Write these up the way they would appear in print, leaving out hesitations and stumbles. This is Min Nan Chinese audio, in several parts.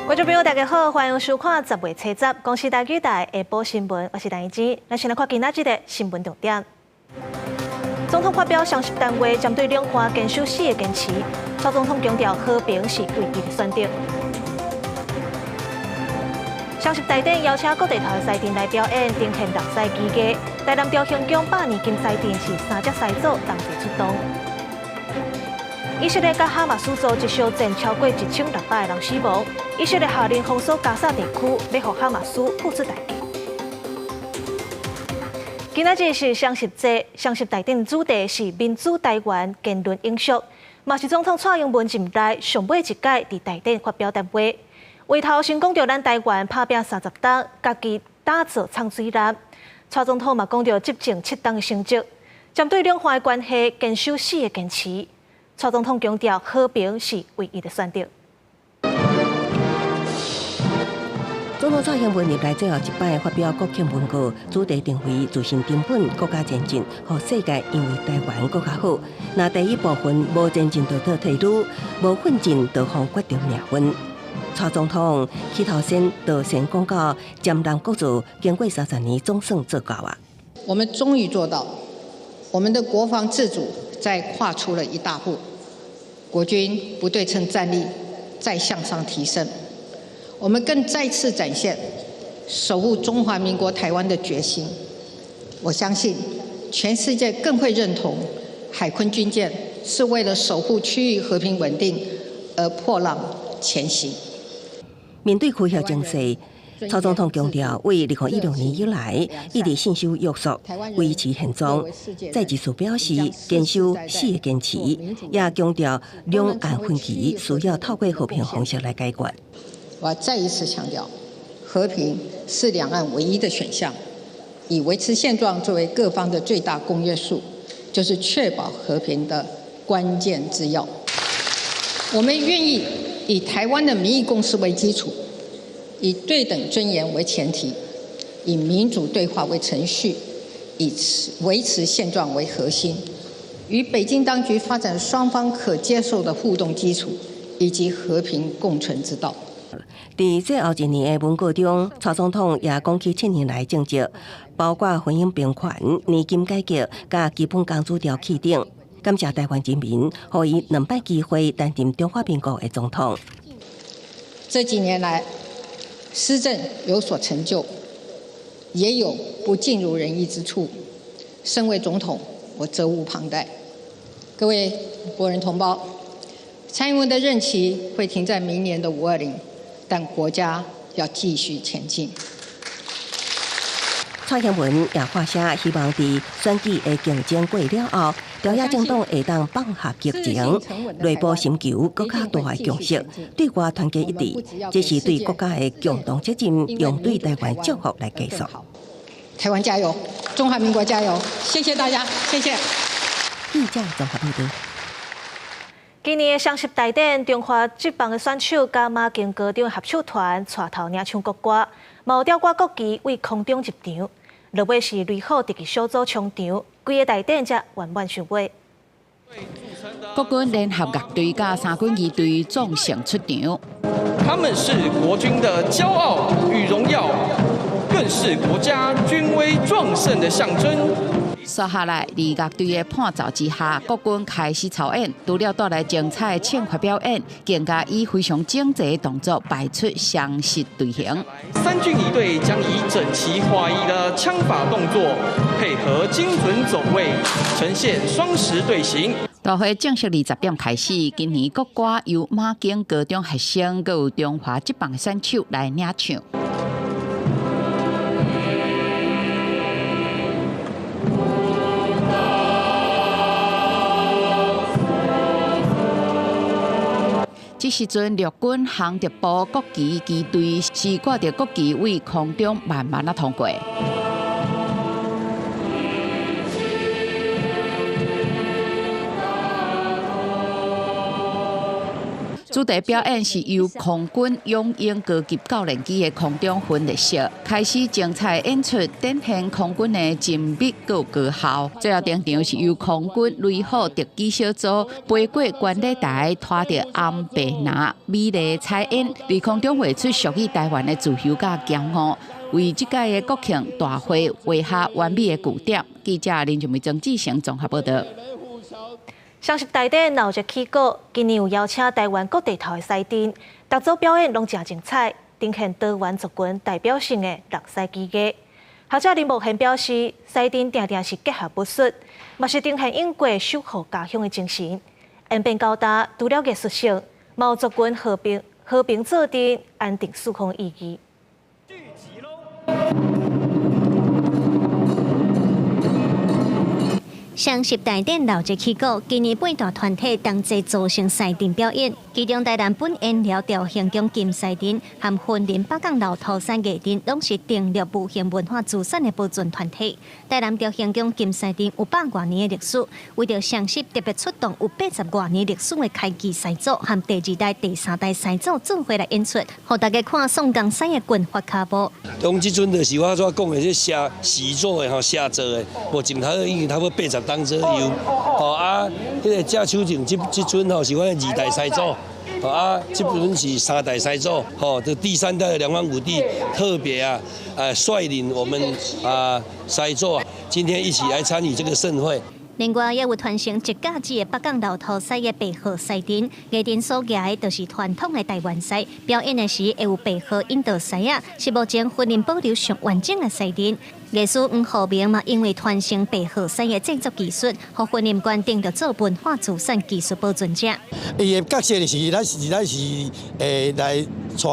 觀眾朋友，大家好，歡迎收看十月初十公視台語台下晡新聞，我是陳怡之。咱先來看今仔日的新聞重點。總統發表雙十談話，針對兩岸堅守四個堅持。蔡總統強調和平是唯一的選擇。雙十大典邀請各地頭的獅陣來表演，呈現六獅技藝。台南中興宮百年金獅陣是三隻獅組同齊出動。以色列佮哈馬斯組織小戰超過1600人死亡。以色列下令封鎖加薩地區，欲予哈馬斯付出代價。今仔日是雙十節，雙十大典主題是民主台灣堅韌永續，嘛是總統蔡英文任內上尾一屆佇大典發表談話。話頭先講著咱台灣拍拚30冬，家己打造藏水艦。蔡總統嘛講著執政7冬的成績，針對兩岸的關係堅守四個堅持。蔡總統強調和平是唯一的選擇。總統蔡英文任內最後一擺發表國慶文告，主題定位自信沉穩，國家前進，予世界因為台灣閣較好。若第一部分無前進就倒退嚕，無奮進就予決定命運。蔡總統起頭先就先講到占南國造經過30年總算做到啊！我們終於做到，我們的國防自主再跨出了一大步，國軍不對稱戰力再向上提升。我們更再次展現守護中華民國台灣的決心。我相信全世界更會認同海鯤軍艦是為了守護區域和平穩定而破浪前行。面對氣候情勢，蔡總統強調，為2016年以來一直信守約束，維持現狀。再一次表示堅守四個堅持，也強調兩岸分歧需要透過和平方式來解決。我要再一次強調，和平是兩岸唯一的選項，以維持現狀作為各方的最大公約數，就是確保和平的關鍵之要。我們願意以台灣的民意共識為基礎，以對等尊嚴為前提，以民主對話為程序，以維持現狀為核心，與北京當局發展雙方可接受的互動基礎，以及和平共存之道。佇最後一年的文告中，蔡總統也講起7年來政績，包括婚姻平權、年金改革、佮基本工資調起等。感謝台灣人民，予伊兩擺機會擔任中華民國的總統。這幾年來，施政有所成就，也有不盡如人意之處。身為總統，我責無旁貸。各位國人同胞，蔡英文的任期會停在明年的520。但國家要繼續前進。蔡英文也發聲，希望佇選舉的競爭過了後，朝野政黨會當放下激情，內部尋求閣較大的共識，對外團結一致，這是對國家的共同責任，用對台灣祝福來結束。台灣加油，中華民國加油！謝謝大家，謝謝。記者綜合報導。今年的雙十大典，中華職棒的選手佮馬經高中合唱團帶頭領唱國歌，嘛有吊掛國旗對空中入場。落尾是雷虎特技小組衝場，規个大典才圓滿收尾。國軍聯合樂隊佮三軍儀隊壯聲出場。他們是國軍的驕傲與榮耀，更是國家軍威壯盛的象徵。接下來，佇樂隊的伴奏之下，國軍開始操演，除了帶來精彩的唱法表演，更加以非常整齊的動作擺出雙十隊形。三軍儀隊將以整齊劃一的槍法動作，配合精準走位，呈現雙十隊形。大會正式20點開始，今年國歌由馬經高中學生，閣有中華職棒選手來領唱。這時陣，陸軍航特部國旗機隊是掛著國旗對空中慢慢仔通過。主題表演是由空軍勇鷹高級教練機的空中分列式開始，精彩演出，展現空軍的精密閣高效。最後登場是由空軍雷虎特機小組飛過觀禮台，拖著紅白藍美麗彩煙，佇空中畫出屬於台灣的自由佮驕傲，為這屆的國慶大會畫下完美的句點。記者林俊梅、曾志成綜合報道。雙十大典鬧熱起鼓，今年有邀請台灣各地頭的獅陣，逐組表演攏誠精彩，呈現多元族群代表性的櫥獅技藝。學者林茂賢表示，獅陣定定是結合武術，嘛是呈現永過守護家鄉的精神。演變到今，除了藝術性，嘛有族群和平和平做陣、安定四方意義。雙十大典鬧熱起鼓，今年八大團體同齊組成獅陣表演，其中台南本煙寮兆興宮金獅陣和雲林北港老頭山藝陣，攏是登錄無形文化資產的保存團體。台南兆興宮金獅陣有百外年的歷史，為著雙十特別出動有八十外年歷史的開基獅祖和第二代、第三代獅祖做伙來演出，予大家看宋江獅的拳法跤步。當這陣就是我所講的這寫習作的吼，寫作的，目前頭已經差不多80檔左右，吼啊，彼個鄭秋靜這陣吼是阮的二代師祖，吼啊，這陣是三代師祖，吼，這第三代的梁王五弟特別啊，率領我們啊師祖今天一起來參與這個盛會。另外，也有傳承一甲子的北港老頭獅的白鶴獅陣，藝陣所舉的就是傳統的台灣獅，表演的時會有白鶴引導獅仔，是目前雲林保留上完整的獅陣。藝師黃浩明嘛，因為傳承白鶴獅的製作技術，予雲林縣登錄做文化資產技術保存者。伊的角色就是咱是來帶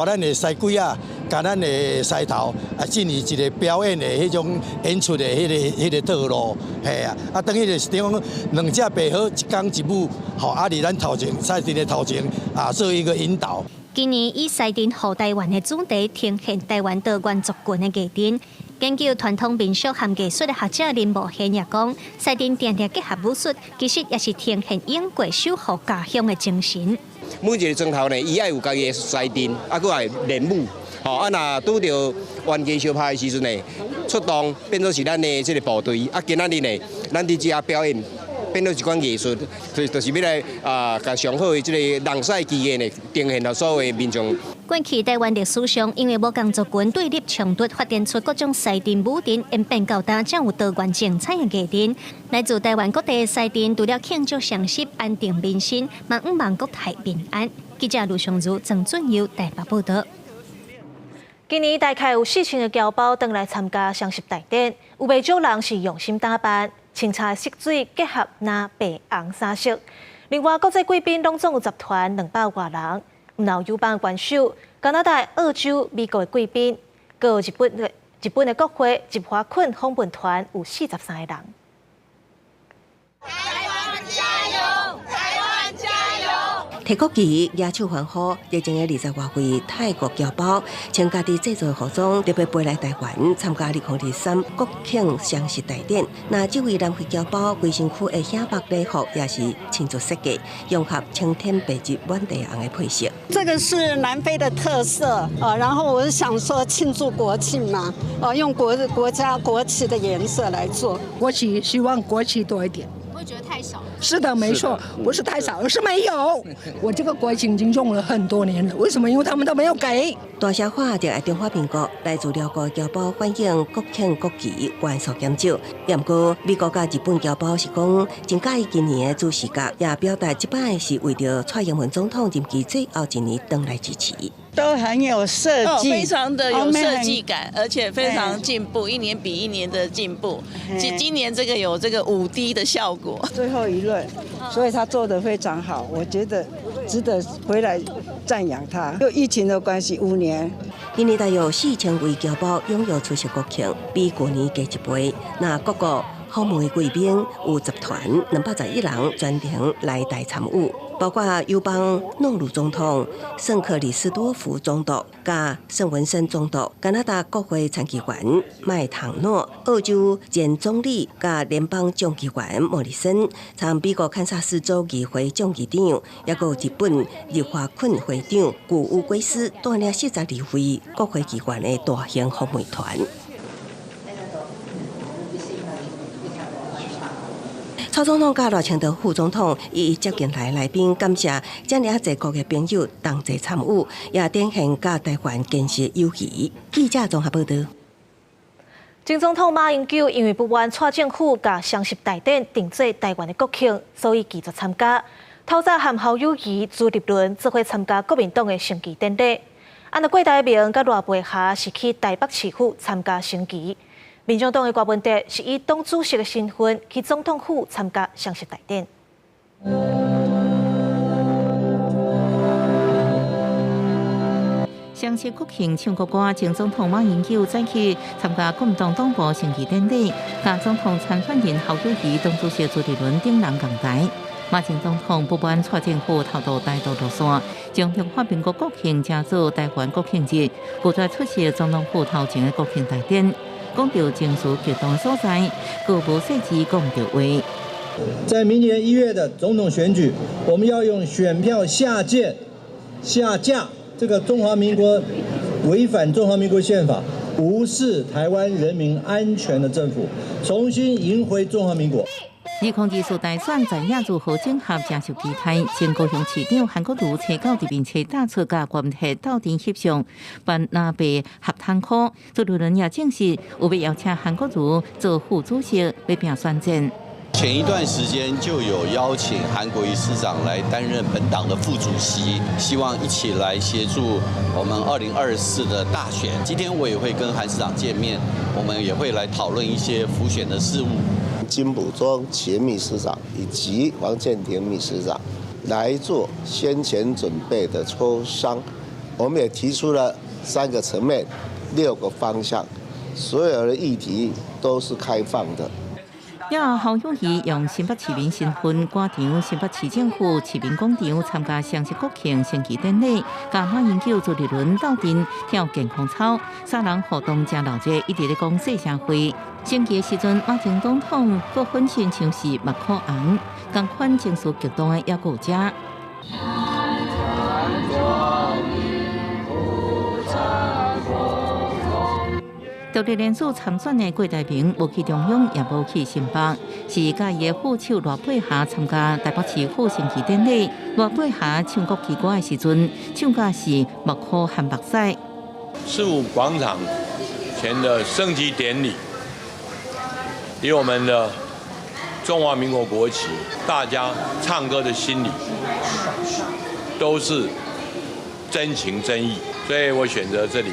咱的獅鬼仔，佮咱的獅頭啊，進行一個表演的彼種演出的彼個套路，嘿啊，啊，等於就是講兩隻白鶴一公一母，吼，啊，佇咱頭前獅陣的頭前啊，做一個引導。今年以獅陣護台灣的主題，呈現台灣多元族群的藝陣。研究傳統民俗和藝術的學者林茂賢也講，獅陣定定結合武術，其實也是呈現永過守護家鄉的精神。每一个莊頭呢，伊愛有家己的獅陣，啊，閣愛練武。吼，啊，若拄著冤家相拍的時陣呢，出動變做是咱的這個部隊。啊，今仔日呢，咱佇遮表演，變做一款藝術，就是欲來啊，共上好的這個櫥獅技藝呢，呈現予所有的民眾。過去台灣歷史上，因為無仝族群對立衝突，發展出各種獅陣舞陣，演變到今才有多元精彩的藝陣。來自台灣各地的獅陣，除了慶祝雙十、安定民心，嘛向望國泰民安。記者盧尚如、曾俊佑台北報道。今年大概有4000个僑胞轉來參加雙十大典，有袂少人是用心打扮，清茶色水結合藍白紅三色。另外，國際貴賓攏總有十團200外人，毋但有友邦元首、加拿大、澳洲、美國的貴賓，閣有日本的國會日華困訪問團有43個人。台灣加油！台灣加油！提國旗、舉手歡呼，熱情的20外位泰國僑胞，穿家己製作的服裝，特別飛來台灣參加2023國慶雙十大典。那這位南非僑胞規身軀的顯白禮服也是親自設計，融合青天白日滿地紅的配色。這個是南非的特色啊，然後我是想說慶祝國慶嘛，啊，用國家國旗的顏色來做。國旗，希望國旗多一點。會覺得太少？是的，沒錯，不是太少，而是沒有。我這個國旗已經用了很多年了，為什麼？因為他們都沒有給。大聲喊著愛中華民國，來自寮國僑胞反映國慶國旗元素減少。毋過美國佮日本僑胞是講，真佮意今年的主視覺，也表達這擺是為著蔡英文總統任期最後一年轉來支持。都很有設計，非常的有設計感，而且非常進步，一年比一年的進步。今年這個有這個5D 的效果。最後一輪，所以他做得非常好，我覺得值得回來讚揚他。因疫情的關係，5年。今年大約4000位僑胞踴躍出席國慶，比舊年加一倍。那各國訪問的貴賓有10團211人專程來台參與，包括友邦諾魯總統、聖克里斯多福總督、佮聖文森總督、加拿大國會參議員麥唐諾、澳洲前總理佮聯邦眾議員莫里森、參美國堪薩斯州議會眾議長，抑閣有日本日華困會長古烏龜斯，帶領42位國會議員的大型訪問團。蔡總統佮賴清德副總統一一接見來來賓，感謝遮爾濟國的朋友同齊參與，也展現佮台灣堅實友誼。記者綜合報導。前總統馬英九因為不滿蔡政府共雙十大典定做台灣的國慶，所以拒絕參加。透早和侯友宜、朱立倫做伙參加國民黨的升旗典禮。啊，若郭台銘佮賴佩霞是去台北市府參加升旗。民眾黨的郭文哲是以黨主席的身份去總統府參加雙十大典。雙十國慶唱國歌，前總統馬英九早起參加國民黨黨部升旗典禮，佮總統參選人侯友宜、黨主席朱立倫等人仝台。馬前總統不滿蔡政府偷渡台獨路線，將中華民國國慶加做台灣國慶日，拒絕出席總統府頭前的國慶大典。講到情緒激動所在，閣無細緻講著話。在明年1月的總統選舉，我們要用選票下架這個中華民國違反中華民國憲法、無視台灣人民安全的政府，重新贏回中華民國。2024大選在野如何整合，誠受期待。前高雄市長韓國瑜初九佇面冊打出佮郭文哲鬥陣翕相，扮藍白合坦克。朱立倫也證實有欲邀請韓國瑜做副主席，欲拼選戰。前一段時間就有邀請韓國瑜市長來擔任本黨的副主席，希望一起來協助我們2024的大選。今天我也會跟韓市長見面，我們也會來討論一些輔選的事務。金溥聰前秘書長以及王建廷秘書長來做先前準備的磋商，我們也提出了3個層面、6個方向，所有的議題都是開放的。了後，侯友宜用新北市民身份趕場新北市政府市民廣場參加雙十國慶升旗典禮，佮馬英九、朱立倫鬥陣跳健康操，三人互動誠熱熱，一直咧講細聲話。升旗的時陣，馬前總統閣粉身像是目眶紅，仝款情緒激動的猶閣有遮。獨立連署參選的郭台銘無去中央，也無去新北，是佮伊的副手賴佩霞參加台北市府升旗典禮。賴佩霞唱國旗歌的時陣，唱甲是目眶含目屎。市府廣場前的升旗典禮，以我們的中華民國國旗，大家唱歌的心裡都是真情真意，所以我選擇這裡。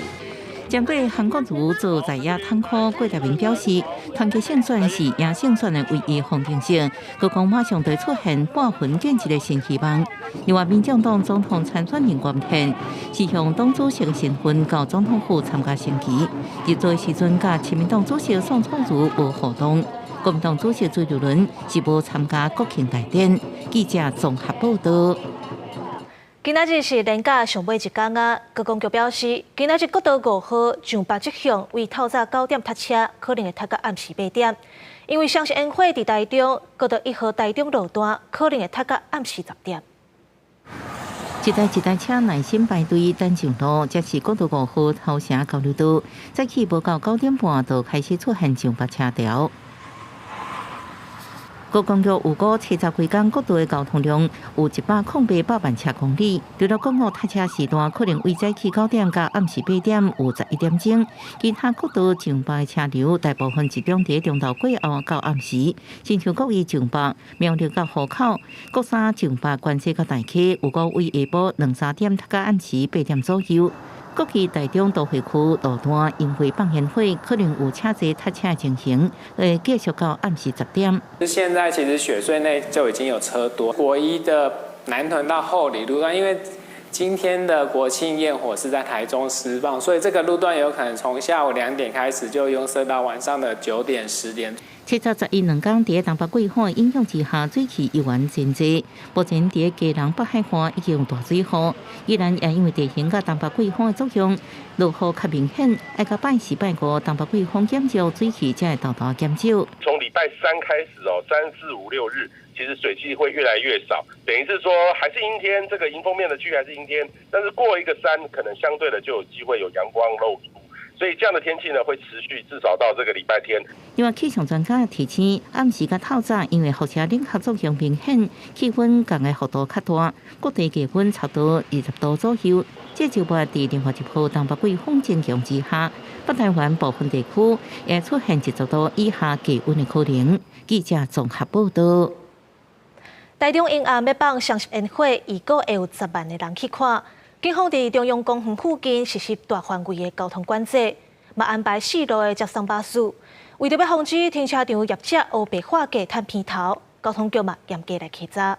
針對韓國瑜做在野坦克，郭台銘表示，團結勝選是贏勝選的唯一方程式。閣講馬上就出現半分建一個新希望。另外，民進黨總統參選人郭台銘是用黨主席的身份到總統府參加升旗，入座時陣佮親民黨主席宋楚瑜無互動。國民黨主席朱立倫是無參加國慶大典。記者綜合報導。今仔日是連假上尾一工啊！觀光局表示，今仔日國道5號上北側向為透早9點塞車，可能會塞到暗時8點。因為雙十煙火佇台中，國道1號台中路段可能會塞到暗時10點。一台一台車耐心排隊等上路，這是國道5號頭城交流道。早起無夠9點半就開始出現上北車潮。觀光局預估70幾工國道的交通量有108萬車公里，除了講哦，塞車時段可能為早起9點到暗時8點有11點鐘，其他國道上北的車流大部分集中佇中晝過後到暗時，親像國一上北、苗栗到湖口、國三上北、關西到大溪，預估為下晡2、3點塞到暗時8點左右。國際台中都會區路段因為放煙火，可能有車濟塞車的情形，會繼續到暗時10點。現在其實雪隧內就已經有車多，國一的南屯到后里路段，因為今天的國慶焰火是在台中施放，所以這個路段有可能從下午2點開始就擁塞到晚上的9點10點。7月11兩工，佇東北季風影響之下，水汽依然真濟。目前佇基隆北海岸已經有大水雨，宜蘭也因為地形佮東北季風的作用，落雨較明顯。愛到拜四、拜五，東北季風減少，水汽才會大大減少。從禮拜三開始哦，3、4、5、6日，其實水汽會越來越少，等於是說還是陰天，這個迎風面的區域還是陰天，但是過一個山，可能相對的就有機會有陽光露出。所以這樣的天氣呢，會持續至少到這個禮拜天。另外，氣象專家提醒，暗時佮透早，因為輻射冷卻作用明顯，氣溫降的幅度較大，各地氣溫差不多20度左右。這週末佇另外一波東北季風增強之下，北台灣部分地區會出現20度以下低溫的可能。記者綜合報道。台中迎暗欲放雙十煙火，預估會有10萬的人去看。警方佇中央公園附近實施大範圍的交通管制，嘛安排4路的接送巴士。為著欲防止停車場業者烏白劃價趁鼻頭，交通局嘛嚴格來稽查。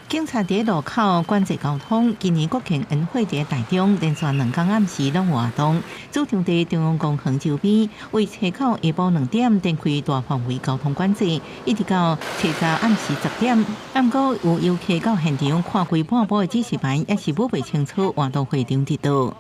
警察佇路口管制交通。今年國慶煙火佇台中連續兩工暗時攏有活動，主場地中央公園周邊，為初九下晡2點展開大範圍交通管制，一直到初十暗時10點。毋過有遊客到現場看規半晡的指示牌，也是摸袂清楚活動會場佇佗。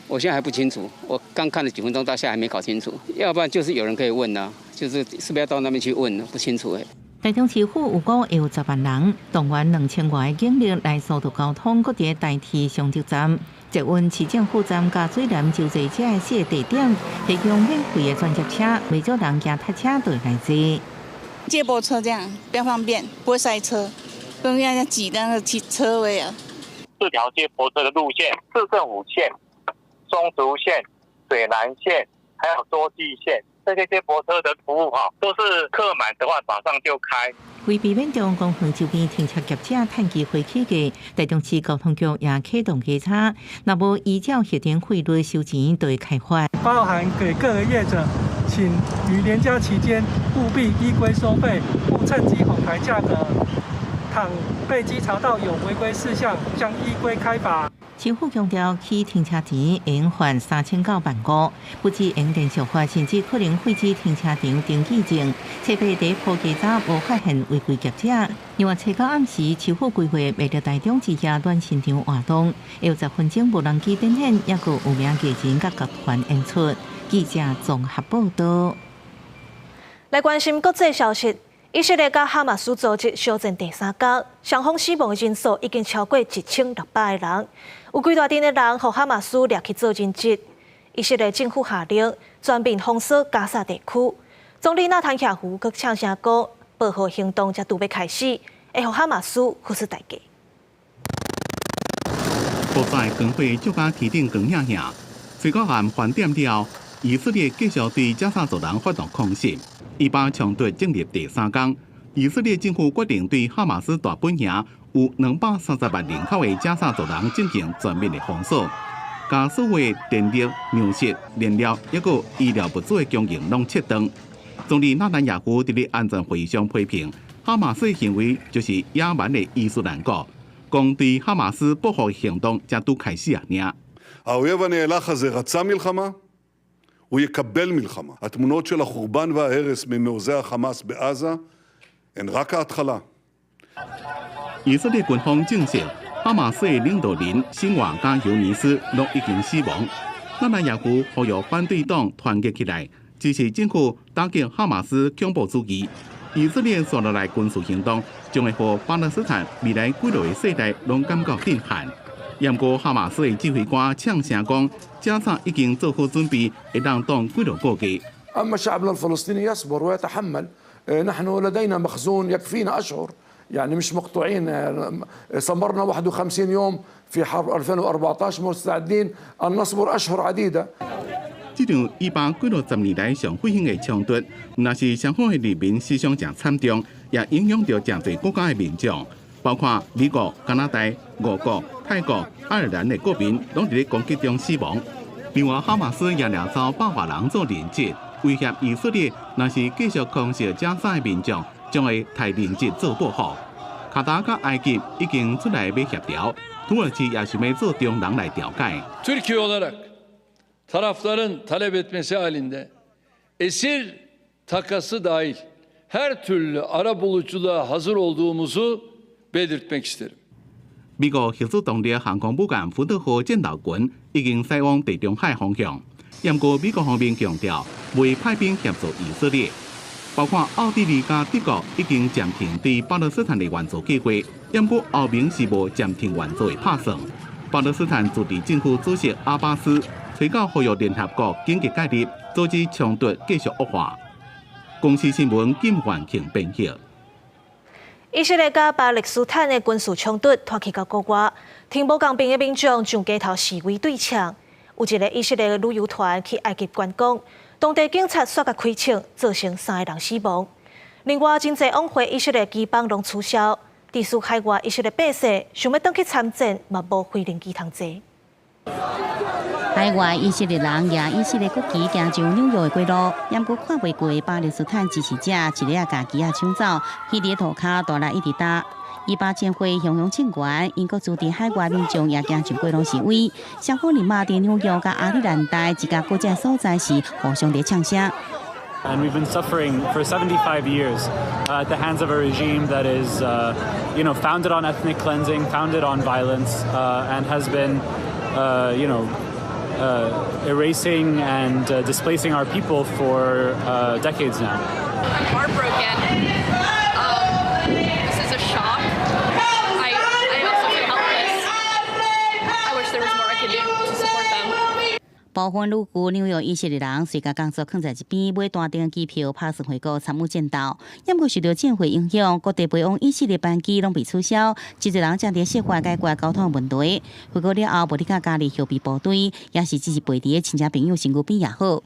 我現在還不清楚，我剛看了幾分鐘，到現在還沒搞清楚。要不然就是有人可以問啊，就是是不是要到那邊去問？不清楚欸。台中市府預估會有10萬人，動員2000外的警力來疏導交通，閣佇台鐵松德站、捷運市政府站、佮水湳洲際這4個地點，提供免費的轉接車，袂少人騎腳車就會來坐。接駁車這樣比較方便，不會塞車，不用要擠那個車位啊。4條接駁車的路線：市政府線、松竹線、水湳線，還有多濟線。這些接駁車的服務哈，都是客滿的話馬上就開。為避免中央公園周邊停車業者趁機會起價，台中市交通局也啟動稽查，若無依照核定費率收錢，就會開罰。包含給各個業者，請於連假期間務必依規收費，勿趁機哄抬價格。倘被稽查到有違規事項，將依規開罰。市府強調，起停車錢會罰3000到15000，不止會連續罰，甚至可能廢止停車場登記證。初八佇埔基站無發現違規業者。另外，初九暗時，市府規劃魅力台中之夜暖心場活動，有10分鐘無人機展演，抑閣有名藝人佮樂團演出。記者綜合報道。來關心國際消息。以色列佮哈馬斯組織相戰第三工，雙方死亡的人數已經超過1600個人，有幾大陣的人予哈馬斯掠去做人質。以色列政府下令全面封鎖加薩地區。總理納坦雅胡閣嗆聲講，報復行動才拄欲開始，會予哈馬斯付出代價。國際光火照甲天頂光影影，初九暗飯點了，以色列繼續對加薩走廊發動空襲。以巴衝突進入第三工，以色列政府決定對哈馬斯大本營有230萬人口的加薩走廊進行全面的封鎖，共所有電力、糧食、燃料，抑閣醫療物資的供應攏切斷。總理納坦雅胡佇咧安全會議上批評哈馬斯的行為就是野蠻的伊斯蘭國，講對哈馬斯報復行動才拄開始爾。 האויב הנאלח הזה רצה מלחמה, הוא יקבל מלחמה. התמונות של החורבן וההרס ממעוזי החמאס בעזה הן רק ההתחלה. 以色列軍方證實，哈馬斯的領導人辛瓦佮尤尼斯攏已經死亡。納坦雅胡呼籲反對黨團結起來，支持政府打擊哈馬斯恐怖主義。以色列紲落來軍事行動，將會予巴勒斯坦未來幾落個世代攏感覺震撼。毋過哈馬斯的指揮官嗆聲講，加薩已經做好準備，會當擋幾落個月。 أما شعبنا الفلسطيني يصبر ويتحمل نحن لدينا مخزون يكفينا أشهر يعني مش مقطوعين صبرنا 51 يوم في حرب 2014 مستعدين أن نصبر أشهر عديدة。這場以巴幾落十年來上血腥的衝突，毋但是雙方的人民死傷誠慘重，也影響著誠濟國家的民眾，包括美國、加拿大、俄國、泰國、愛爾蘭的國民，攏佇咧攻擊中死亡。另外，哈馬斯也掠走百外人做人質，威脅以色列，若是繼續空襲加沙的民眾，將會提人質做報復。卡達佮埃及已經出來欲協調，土耳其也想欲做中人來調解。 Türkiye olarak tarafların talep etmesi halinde esir takası dahil her türlü arabuluculuğa hazır olduğumuzu belirtmek isterim. 美國核子動力航空母艦福特號戰鬥群已經駛往地中海方向，毋過美國方面強調袂派兵協助以色列，包括奧地利佮德國已經暫停對巴勒斯坦的援助計劃，毋過歐盟是無暫停援助的拍算。巴勒斯坦自治政府主席阿巴斯催告呼籲聯合國緊急介入，阻止衝突繼續惡化。公視新聞金元慶編譯。以色列佮巴勒斯坦的軍事衝突拖去到國外，挺無仝爿的民眾上街頭示威對嗆。有一个以色列旅遊團去埃及觀光，當地警察煞共開槍，造成三個人死亡。另外，真濟往回以色列機班攏取消，佇數海外以色列百姓想欲轉去參戰，嘛無飛行機通坐。海外以色列人舉以色列國旗行上紐約的街路，毋過看袂過巴勒斯坦支持者一下共旗仔搶走，彼佇塗跤大力一直打。以巴戰火熊熊衝懸，英國駐佇海外民眾也行上街路示威。雙方人馬佇紐約佮亞特蘭大、芝加哥這所在是互相佇嗆聲。 And we've been suffering for 75 years at the hands of a regime that is founded on ethnic cleansing, founded on violence, and has been erasing and displacing our people for decades now. I'm heartbroken. This is a shock. I also feel helpless. I wish there was more I could do to support them. 部分旅居紐約以色列人隨共工作囥在一邊，買單程機票，拍算回國參與戰鬥。毋過受著戰火影響，各地飛往以色列班機攏被取消，真濟人正佇設法解決交通問題。回國了後，無得佮加入後備部隊，抑是只是陪佇親戚朋友身軀邊也好。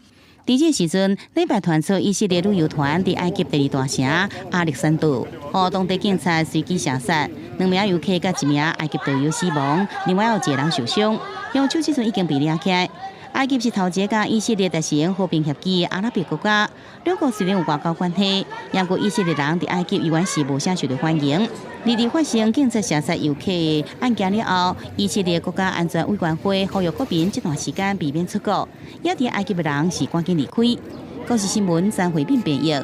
佇這個時陣，禮拜傳出以色列旅遊團佇埃及第二大城亞歷山大，予當地警察隨機射殺兩名遊客佮一名埃及導遊死亡，另外有一個人受傷，兇手這陣已經被掠起來。埃及是頭一個佮以色列達成和平協議的阿拉伯國家，兩國雖然有外交關係，毋過以色列人佇埃及依然是無啥受著歡迎。二二發生警察射殺遊客的案件了後，以色列國家安全委員會呼籲國民這段時間避免出國，也佇埃及的人是趕緊離開。公視新聞張惠敏編譯。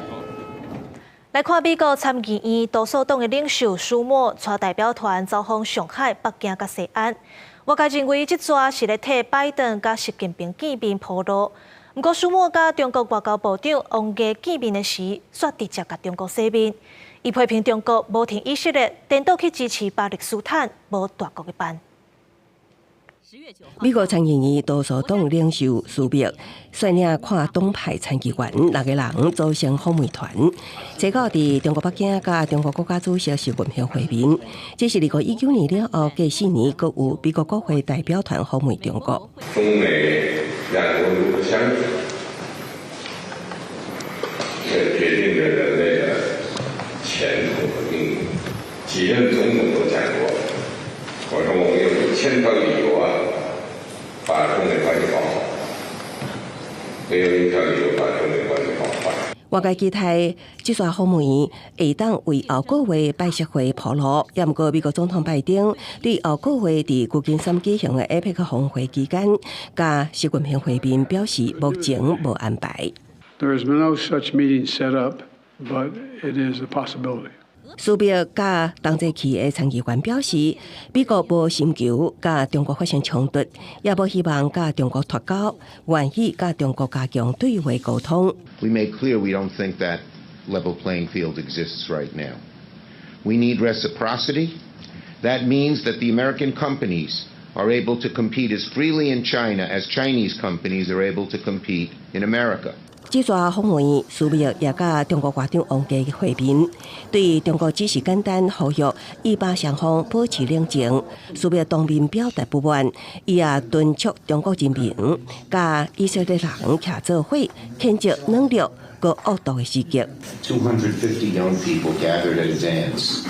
來看美國參議院多數黨的領袖舒默帶代表團走訪上海、北京佮西安。外界認為這逝是咧替拜登佮習近平見面鋪路。毋過舒默佮中國外交部長王毅見面的時，煞直接共中國洗面。伊批評中國無挺以色列，顛倒去支持巴勒斯坦，無大國的範。美國參議院多數黨領袖舒默率領跨黨派參議員六個人組成訪問團，初九佇中國北京佮中國國家主席習近平會面。這是2019年了後，隔4年，閣有美國國會代表團訪問中國。中美兩國如何相處，這決定了人類的前途和命運。幾任總統都講過，我說我們有1000條理由啊，把中美關係搞好，沒有一條理由把中美關係搞壞。外界期待這逝訪問會當為後個月拜習會鋪路，也毋過美國總統拜登對後個月佇舊金山舉行的 APEC 峰會期間，佮習近平會面表示目前無安排。 There is no such meeting set up, but it is a possibility. 舒默佮同齊去的參議員表示，美國無尋求佮中國發生衝突，也無希望佮中國脫鈎，願意佮中國加強對話溝通。 We made clear we don't think that level playing field exists right now. We need reciprocity. That means that the American companies are able to compete as freely in China as Chinese companies are able to compete in America. 這逝訪問，舒默也佮中國外長王毅會面，對中國只是簡單呼籲以巴雙方保持冷靜。舒默當面表達不滿，伊也敦促中國人民佮以色列人徛做伙，譴責軟弱閣惡毒的襲擊。 250 young people gathered at a dance,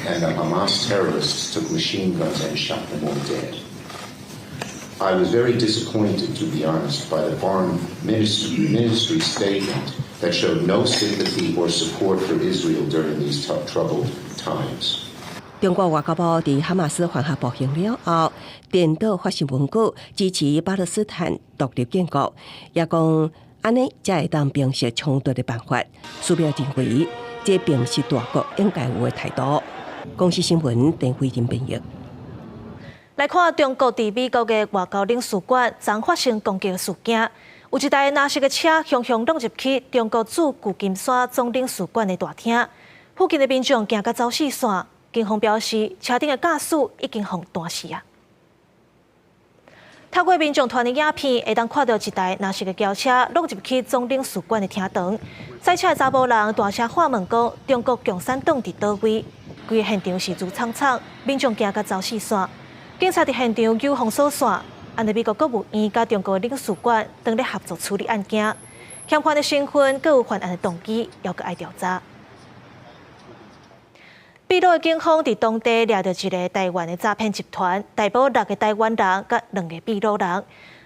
and the Hamas terrorists took machine guns and shot them all dead. I was very disappointed, to be honest, by the foreign ministry statement that showed no sympathy or support for Israel during these troubled times. 中國外交部佇哈馬斯犯下暴行了後，顛倒發新聞稿支持巴勒斯坦獨立建國，也講按呢才會當平息衝突的辦法。蘇標認為，這並毋是大國應該有的態度。公視新聞鄧慧玲編譯。來看中國佇美國的外交領事館，昨發生攻擊事件，有一台藍色的車雄雄撞入去中國駐舊金山總領事館的大廳，附近的民眾驚甲走四散。警方表示，車頂的駕駛已經予彈死啊！透過民眾傳的影片，會當看著一台藍色的轎車挵入去總領事館的廳堂，駛車的查埔人大聲喊問講：中國共產黨佇佗位？規个現場是挐氅氅，民眾驚甲走四散。警察佇現場糾封鎖線，按呢美國國務院佮中國領事館當咧合作處理案件，嫌犯的身份閣有犯案的動機，猶閣愛調查。秘魯的警方佇當地掠著一个台灣的詐騙集團，逮捕六个台灣人佮兩个秘魯人。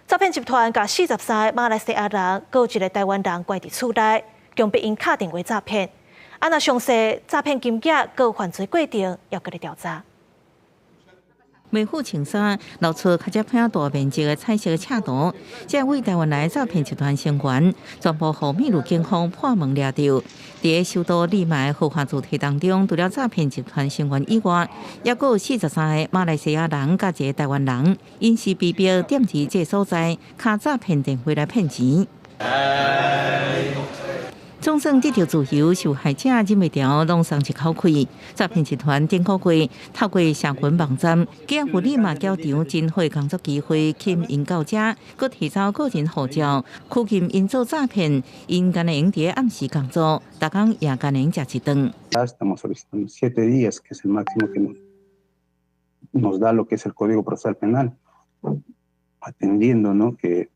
詐騙集團共43个馬來西亞人，閣有一个台灣人關佇厝內，強迫𪜶敲電話詐騙。啊，若詳細詐騙金額閣有犯罪過程，猶閣咧調查。未付穿衫，露出較遮片大面積的彩色車圖。這位台灣來詐騙集團成員，全部予秘魯警方破門掠著。佇首都利馬的豪華住宅當中，除了詐騙集團成員以外，猶閣有43个馬來西亞人佮一个台灣人，𪜶是被迫踮佇這个所在，敲詐騙電話來騙錢。總算得著自由，受害者忍袂牢，攏鬆一口氣。詐騙集團頂個月透過社群網站，寄予利馬繳場真好工作機會，吸引𪜶到遮，閣提走個人護照，拘禁𪜶做詐騙，𪜶干焦會用佇暗時工作，逐工也干焦會用食一頓。 Estamos solicitando 7 días, que es el máximo que nos da lo que es el Código Procesal Penal, atendiendo, ¿no?, que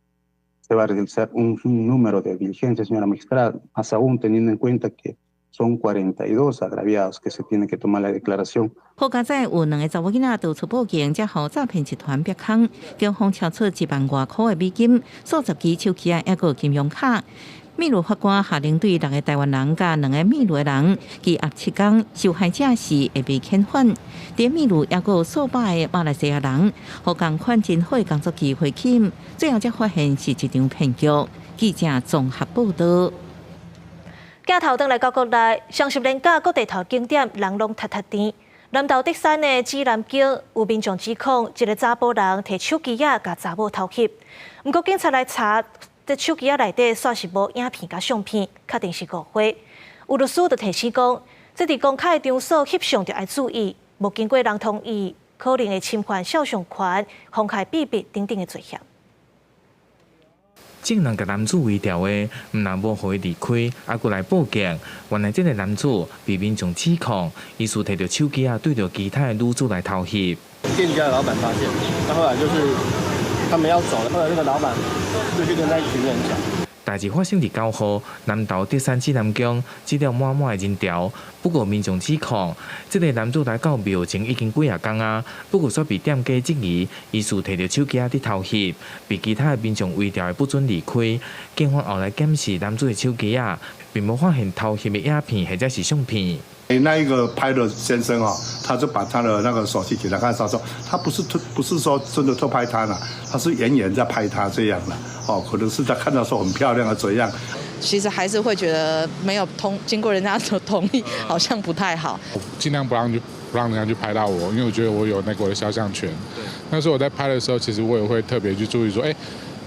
se va a realizar un número de diligencias, señora magistrada, más aún teniendo en cuenta que son 42 agraviados que se tiene que tomar la declaración。好佳哉有兩个查某囡仔逃出報警，才予詐騙集團逼空，警方查出1萬外箍的美金、數十支手機仔，猶閣有金融卡。秘魯法官下令對六个台灣人佮兩个秘魯的人羈押7工，受害者是會被遣返。佇秘魯猶閣有數百个馬來西亞人，予仝款真好的工作機會吸引，最後才發現是一場騙局。記者綜合報導。鏡頭轉來到國內，雙十連假各地頭景點人攏塞塞甜。南投竹山的指南宮有民眾指控，一个查埔人提手機仔共查某偷翕。毋過警察來查，這手機仔內底煞是無影片佮相片，確定是誤會。有律師就提醒講，這佇公開場所翕相著愛注意，無經過人同意，可能會侵犯肖像權、妨害秘密等等的罪嫌。眾人共男子圍牢的，毋但無予伊離開，猶閣來報警。原來這个男子被民眾指控，疑似提著手機仔對著其他的女子來偷翕。店家的老闆發現，那後來就是他們要走了，後來那個老闆就去跟那一群人講。代誌發生佇9號，南投竹山指南宮擠了滿滿的人潮。不過民眾指控，這个男子來到廟前已經幾仔工啊，不過煞被店家質疑，疑似提著手機仔佇偷翕，被其他的民眾圍牢的不准離開。警方後來檢視男子的手機仔，並無發現偷翕的影片或者是相片。那一個拍的先生哦，他就把他的那個手機給他看，他說他不是偷，不是說真的偷拍他了，他是遠遠在拍他這樣的，哦，可能是他看到說很漂亮啊怎樣。其實還是會覺得沒有經過人家的同意，好像不太好。盡量不讓人家去拍到我，因為我覺得我有那個我的肖像權。那時候我在拍的時候，其實我也會特別去注意說，哎，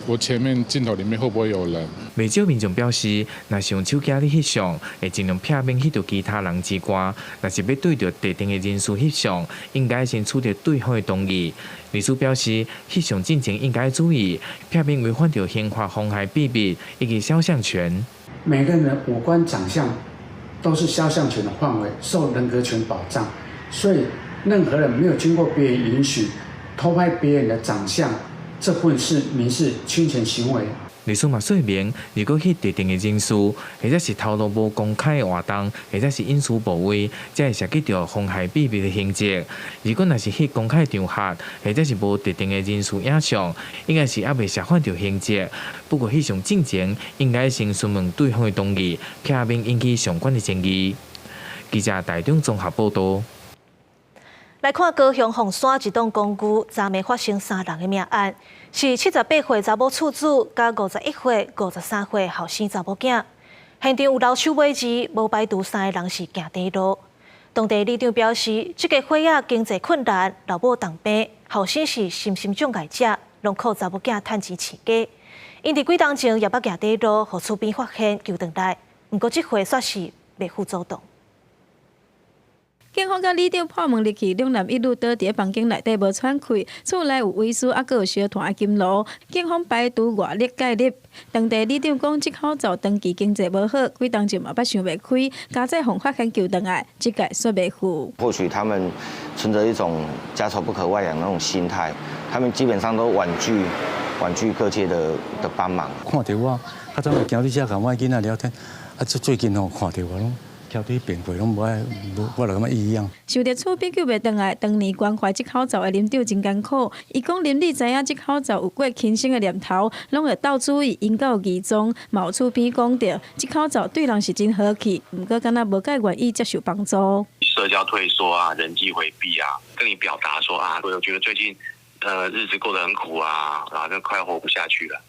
我前面鏡頭裡面會不會有人？袂少民眾表示，若是用手機仔咧翕相，會盡量避免翕著其他人之外；若是欲對著特定的人士翕相，應該先取得對方的同意。律師表示，翕相進前應該注意，避免違反著刑法妨害秘密以及肖像權。每個人的五官長相都是肖像權的範圍，受人格權保障，所以任何人沒有經過別人允許偷拍別人的長相，這部分是民事侵權行為。律師嘛說明，如果翕特定的人士，或者是頭路無公開的活動，或者是隱私部位，才會涉及著妨害秘密的刑責。如果若是翕公開場合，或者是無特定的人士影像，應該是猶未涉犯著刑責。不過翕相進前，應該先詢問對方的同意，避免引起相關的爭議。記者台中綜合報導。來看高雄鳳山一棟公寓，昨暝發生三人的命案，是78歲查某厝主佮51歲、53歲後生查某囝。現場有留手尾字，無排除三个人是行短路。當地里長表示，這家伙仔經濟困難，老母重病，後生是身心障礙者，攏靠查某囝趁錢飼家。𪜶佇幾冬前也捌行短路，予厝邊發現救轉來，毋過這回煞是袂負主動。警方佮里長破門入去，兩男一女倒佇房間內底無喘氣，厝內有遺書，猶閣有燒炭的金爐。警方排除外力介入。當地里長講，這口罩長期經濟無好，幾冬前嘛捌想袂開，佳哉予發現救轉來，這屆煞袂赴。或許他們存著一種家醜不可外揚那種心態，他們基本上都婉拒各界的幫忙。看著我，較早會行去遮共阮囡仔聊天，啊，這最近吼看著我攏。跳對變過攏無愛，無我就感覺異樣。受著厝邊救袂轉來，當年關懷這口罩的林長真艱苦。伊講鄰里知影這口罩有過輕生的念頭，攏會鬥注意𪜶敢有異狀。嘛有厝邊講著，這口罩對人是真和氣，毋過敢若無介願意接受幫助。社交退縮啊，人際迴避啊，跟你表達說啊，我覺得最近日子過得很苦啊，然後就快活不下去了。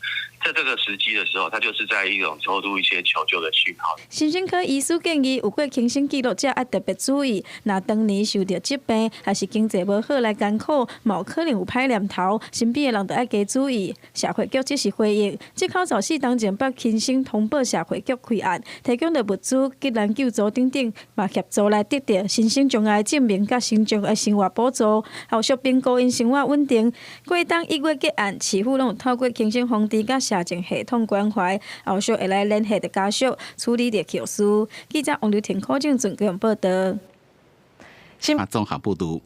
在這個時機的時候，他就是在一種抽出一些求救的訊號。精神科醫師建議，有過輕生記錄者愛特別注意，若當年受著疾病，還是經濟無好來艱苦，嘛有可能有歹念頭，身邊的人著愛加注意。社會局這時回應，這口罩四冬前捌輕生通報社會局開案，提供著物資、急難救助等等，嘛協助來得著身心障礙證明佮身障的生活補助，後續評估𪜶生活穩定。過冬1月結案，市府攏有透過輕生防治佮社政系統關懷，後續會來聯繫著家屬處理著後事。記者王劉婷、柯正俊報道。綜合報導。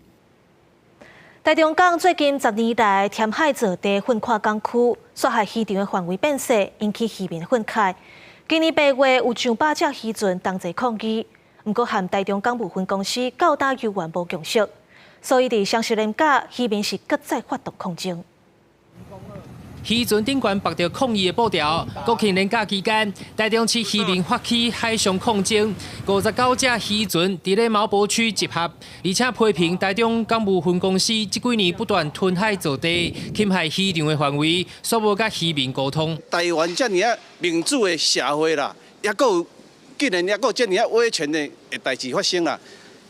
台中港最近10年來填海造地、分闊港區，煞害漁場的範圍變細，引起漁民憤慨。今年8月有上百隻漁船同齊抗議，毋過和台中港務分公司到今猶原無共識，所以佇雙十連假，漁民是閣再發動抗爭。漁船頂懸縛著抗議的布條，國慶連假期間，台中市漁民發起海上抗爭，59隻漁船佇咧茅埔區集合，而且批評台中港務分公司這幾年不斷吞海造地，侵害漁場的範圍，煞無佮漁民溝通。台灣遮爾仔民主的社會啦，猶閣有竟然猶閣有遮爾仔威權的代誌發生啦。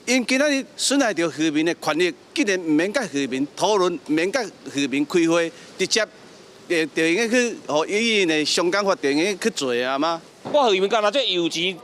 𪜶今仔日損害著漁民的權益，竟然毋免佮漁民討論，毋免佮漁民開會，直接就用該去，予伊的相講法，就用該去做啊嗎？我漁民干焦這油錢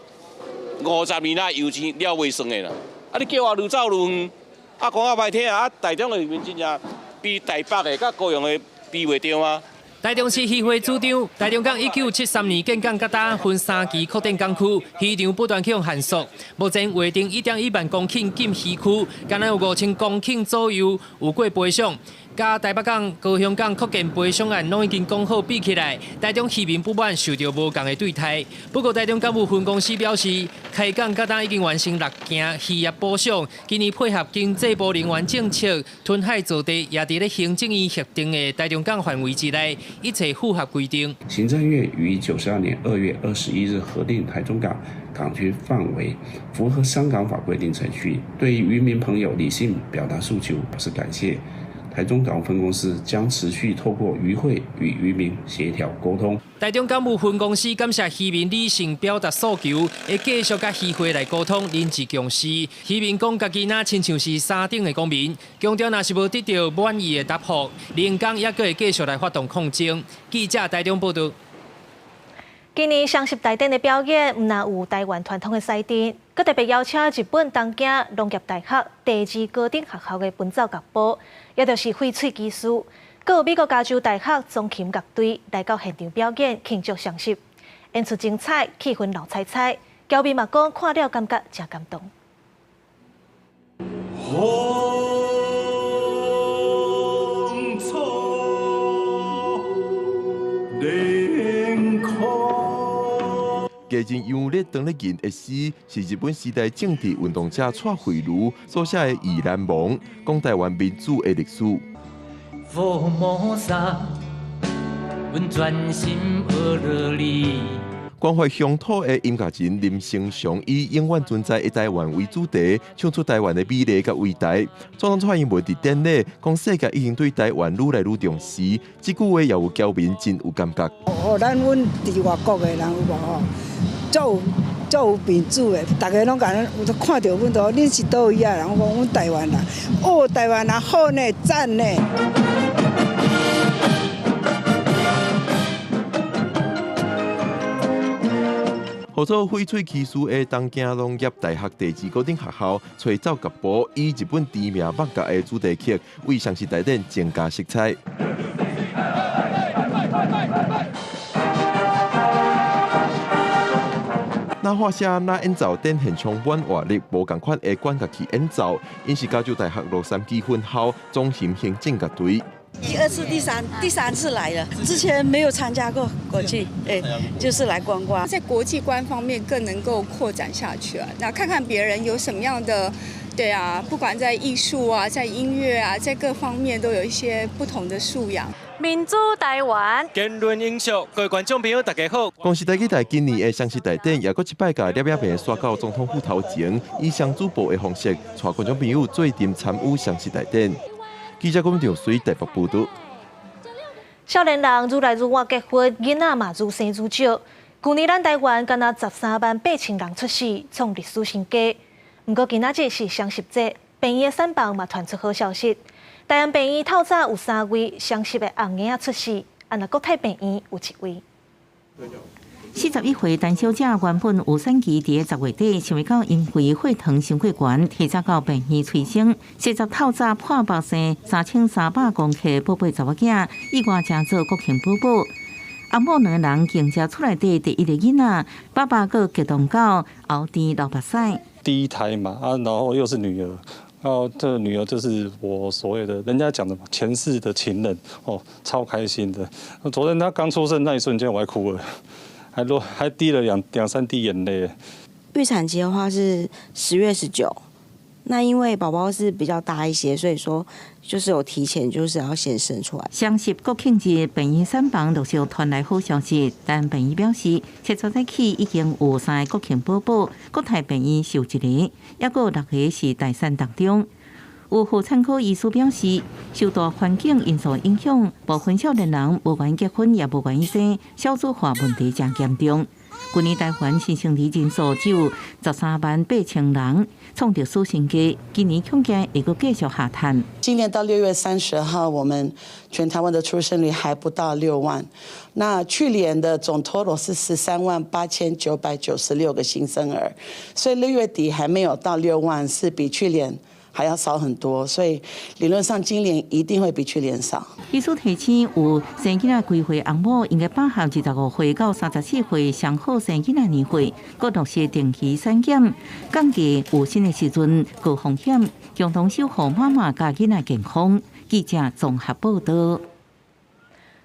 50年來油錢了袂算的啦，啊你叫我愈走愈遠，啊講較歹聽啊，啊台中的漁民真正比台北的佮高雄的比袂著啊。台中市漁會主張，台中港1973年建港到今分三期擴展港區，漁場不斷去予限縮。目前劃定1.1萬公頃禁漁區，敢若有5000公頃左右有過賠償。佮台北港、高雄港擴建賠償案攏已經講好比起來，台中漁民不滿受著無仝的對待。不過台中港務分公司表示，開港到今已經完成六件漁業補償，今年配合經濟部能源政策，吞海造地也佇咧行政院核定的台中港範圍之內，一切符合規定。行政院於92年2月21日核定台中港港區範圍，符合商港法規定程序。對於漁民朋友理性表達訴求，表示感謝。台中港分公司將持續透過漁會與漁民協調溝通。台中港務分公司感謝漁民理性表達訴求，會繼續佮漁會來溝通，凝聚共識。漁民講家己若親像是三等的公民，強調若是無得著滿意的答覆，連港猶閣會繼續來發動抗爭。記者台中報道。今年雙十大典的表演，毋但有台灣傳統的獅陣，閣特別邀請日本東京農業大學第二高等學校的奔走樂部，也就是翡翠騎士，閣有美國加州大學鋼琴樂隊來到現場表演慶祝雙十，演出精彩，氣氛鬧彩彩，僑民嘛講看了感覺誠感動。風草連空。加進陽曆當咧吟的詩，是日本時代政治運動者蔡惠如所寫的《意難忘》，講台灣民主的歷史。福摩薩，阮專心學著你。關懷鄉土的音樂人林生祥以永遠存在的台灣為主題，唱出台灣的美麗佮偉大。總統蔡英文佇典禮講，世界已經對台灣愈來愈重視，這句話也有僑民真有感覺。哦，咱阮佇外國的人有無吼？足有足有面子的，逐家攏共咱有看著阮都，恁是佗位仔人？我講阮台灣人，哦，台灣人好呢，讚呢。合作翡翠奇事的東京農業大學第二高等學校，吹奏樂部以日本知名樂樂的主題曲，為雙十大典增加色彩。那畫聲那演奏展現充滿活力、無仝款的管樂器演奏，𪜶是加州大學洛杉磯分校中型行政樂隊。第二次、第三次來了，之前沒有參加過國際，就是來觀光。在國際觀方面更能夠擴展下去啊，那看看別人有什麼樣的，對啊，不管在藝術啊，在音樂啊，在各方面都有一些不同的素養。民主台灣，言論英雄，各位觀眾朋友，大家好。公視台語台今年的雙十大典，也閣一擺共攝影棚刷到總統府頭前，以雙主播的方式，帶觀眾朋友做陣參與雙十大典。記者龚長水台北報道。少年人愈來愈晚結婚，囡仔嘛愈生愈少。舊年咱台灣敢若13萬8千人出世，創歷史新低。毋過今仔日是雙十節，病院的產房嘛傳出好消息。大安病院透早有3位雙十的紅嬰仔出世，啊若國泰病院有1位。41歲陳小姐原本有產期佇咧10月底，想欲到因為血糖傷過懸，提早到病院催生。實在透早破腹生3300公克寶貝查某囝，意外成做國慶寶寶。阿某兩个人迎接出來的第一个囡仔，爸爸閣激動到喉甜流目屎。第一胎嘛，啊，然後又是女兒，然後這個女兒就是我所謂的人家講的前世的情人，哦，超開心的。昨天她剛出生那一瞬間，我還哭了。還滴了兩三滴眼淚。預產期的話是10月19，那因為寶寶是比較大一些，所以說就是有提前，就是要先生出來。雙十國慶日，病院產房陸續傳來好消息，但病院表示，7早起已經有3個國慶寶寶，國泰病院受一個，抑閣有6個是待產當中。有婦產科醫師表示，受大環境因素影響，部分少年人無願結婚，也無願意生，少子化問題誠嚴重。去年台灣新生兒人數只有13萬8千人，創歷史新低。今年恐驚會閣繼續下探。今年到6月30號，我們全台灣的出生率還不到6萬。那去年的總 total 是13萬8996個新生兒，所以6月底還沒有到6萬，是比去年還要少很多，所以理論上今年一定會比去年少。醫師提醒，有生囡仔規歲翁某應該把握25歲到34歲上好生囡仔年歲，閣落實定期產檢，降低有生的時陣高風險，共同守護媽媽佮囡仔健康。記者綜合報道。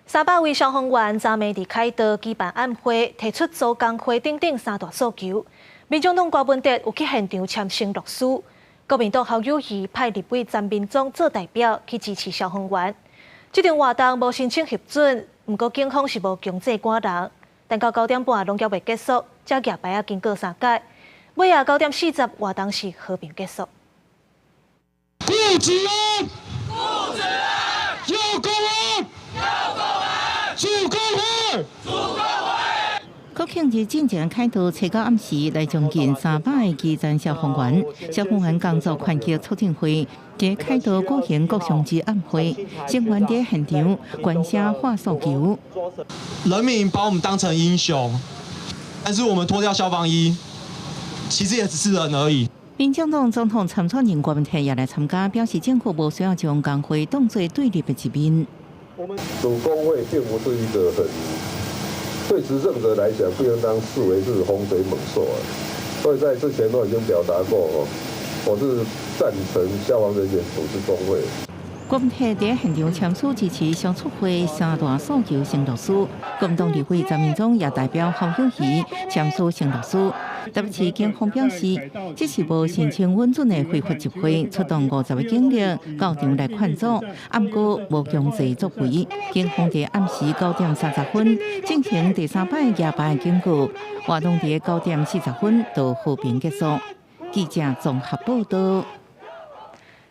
300位消防員昨暝佇凱道舉辦暗會，提出組工會等等3大訴求。民眾黨郭文哲有去現場簽承諾書。國民黨侯友宜派立委陳明忠做代表去支持消防員。這場活動無申請核准，毋過警方是無強制趕人。但到9點半攏猶未結束，才舉牌仔經過3擺。尾仔9點40，活動是和平結束。顧治安，顧治安，要公安，要公安，主工會，主工會。國慶日進前凱道初九暗時來將近300个基層消防員，消防員工作團結促進會佇凱道舉行國殤之暗會，成員佇現場關聲喊訴求。人民把我們當成英雄，但是我們脫掉消防衣，其實也只是人而已。民進黨總統參選人郭文鐵也來參加，表示政府無需要將工會當作對立的一面。組工會並不是一個很對執政者來講，不應當視為是洪水猛獸啊。所以在之前都已經表達過，我是贊成消防人員組織工會。郭文鐵佇現場簽署支持消促會三大訴求承諾書，國民黨立委陳明忠也代表侯友宜簽署承諾書。台北市警方表示，這是無申請允准的非法集會，出動50个警力到場來勸阻，毋過無強制作為。警方佇暗時9點30分進行第三擺舉牌警告，活動佇9點40分就和平結束。記者綜合報道。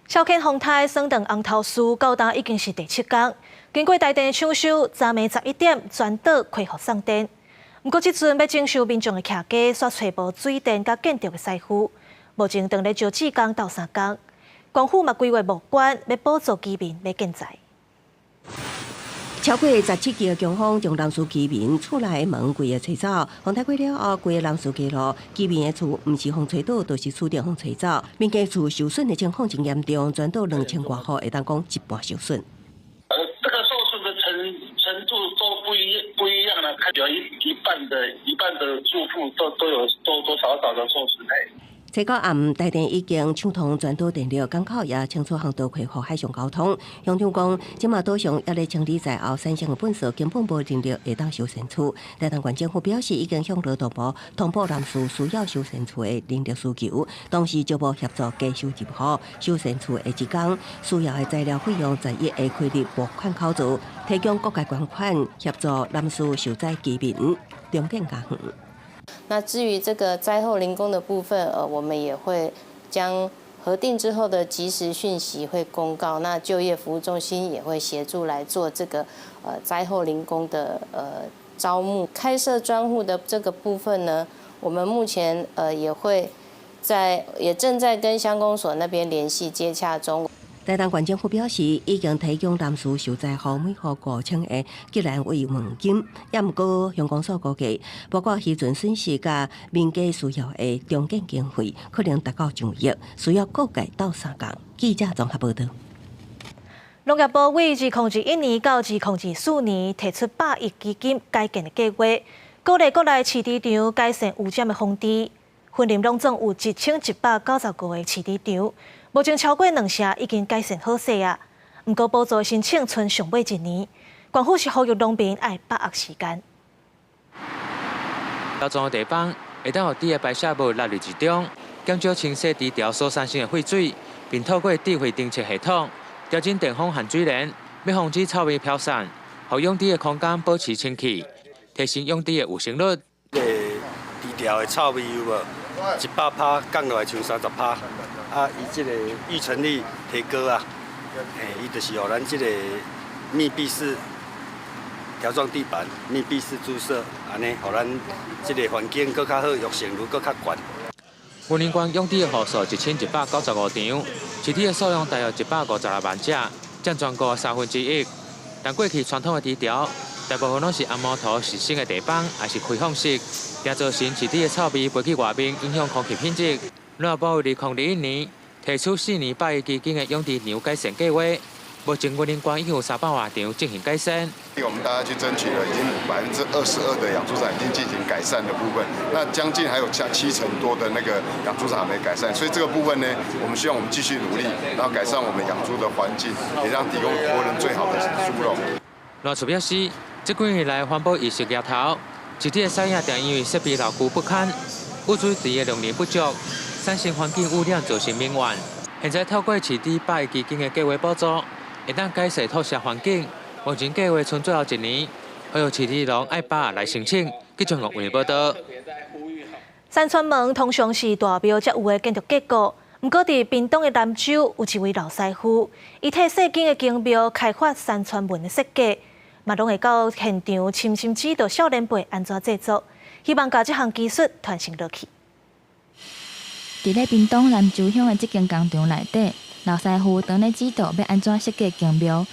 小犬風颱損斷紅頭樹，到今已經是第七工。經過台電搶修，昨暝11點全島恢復送電。毋過這陣欲整修民眾的徛家，煞揣無水電佮建築的師傅。目前當咧招志工鬥相共，縣府嘛規劃募捐，欲補助居民買建材。超過17期的強風將南勢居民厝內的門規个吹走，風颱過了後，規个南勢街路居民的厝毋是予風吹倒，就是厝頂予風吹走。民間厝受損的情況真嚴重，全島2000外戶會當講一半受損。這個受損的程度都不一樣了，看有一半的住戶都有多多少少的受損。初九暗，台電已經搶通全島電力，港口也清楚航道恢復海上交通。鄉長講，這馬島上猶咧清理災後產生的糞埽，根本無能力會當修繕厝。台東縣政府表示，已經向勞動部通報南勢需要修繕厝的人力需求，同時招募協助加收入戶修繕厝的志工，需要的材料費用在一會開立募款口座，提供各界捐款協助南勢受災居民重建家園。那至於這個災後零工的部分，我們也會將核定之後的即時訊息會公告。那就業服務中心也會協助來做這個災後零工的招募。開設專戶的這個部分呢，我們目前也會在也正在跟鄉公所那邊聯繫接洽中。台東縣政府表示，已經提供南勢受災戶每戶5000個吉蘭慰問金，也毋過鄉公所估計，包括漁船損失佮民家需要的重建經費，可能達到上億，需要各界鬥相共。記者綜合報道。農業部為2021年到2024年提出100億基金改建的計劃，鼓勵國內飼豬場改善污染的防治。雲林攏總有1195個飼豬場，目前超過兩成已經改善好勢啊。毋過補助申請賰上尾一年，縣府是呼籲農民愛把握時間。條狀的地方會當予豬的排泄物納入之中，減少清洗豬槽所產生的廢水，並透過智慧偵測系統調整電風和水簾，欲防止臭味飄散，予養豬的空間保持清氣，提升養豬的衛生率。這個豬槽的臭味有無？100%降落來像30%，啊，伊這個育成率提高啊，嘿，伊就是予咱這個密閉式條狀地板、密閉式豬舍，按呢，予咱這個環境閣較好，育成率閣較懸。雲林縣養豬的戶數1195場，飼豬的數量大約156萬隻，佔全國1/3。但過去傳統的豬槽，大部分攏是紅毛塗實心的地板，抑是開放式，也造成飼豬的臭味飛去外面，影響空氣品質。農業部2021年提出4年100億基金的養豬場改善計劃，目前雲林縣已經有300外場進行改善。我們大家去爭取了，已經22%的養豬場已經進行改善的部分，那將近還有7成多的那個養豬場沒改善，所以這個部分呢，我們希望我們繼續努力，然後改善我們養豬的環境，也讓提供國人最好的豬肉。賴處表示，這幾年來環保意識抬頭，飼豬的產業定因為設備老舊不堪，污水池的量能不足，產生環境污染，造成民怨。現在透過飼豬100億基金的計劃補助，會當改善兔舍環境。目前計劃賰最後一年，呼籲飼豬農愛把握來申請。記者岳偉報道。山川門通常是大廟才有的建築結構，毋過佇屏東的南州有一位老師傅，伊替細間的宮廟開發山川門的設計，嘛攏會到現場親身指導少年輩按怎製作，希望共這項技術傳承落去。佇咧屏東南州鄉的這間工廠內底，老師傅當咧指導欲按怎設計宮廟，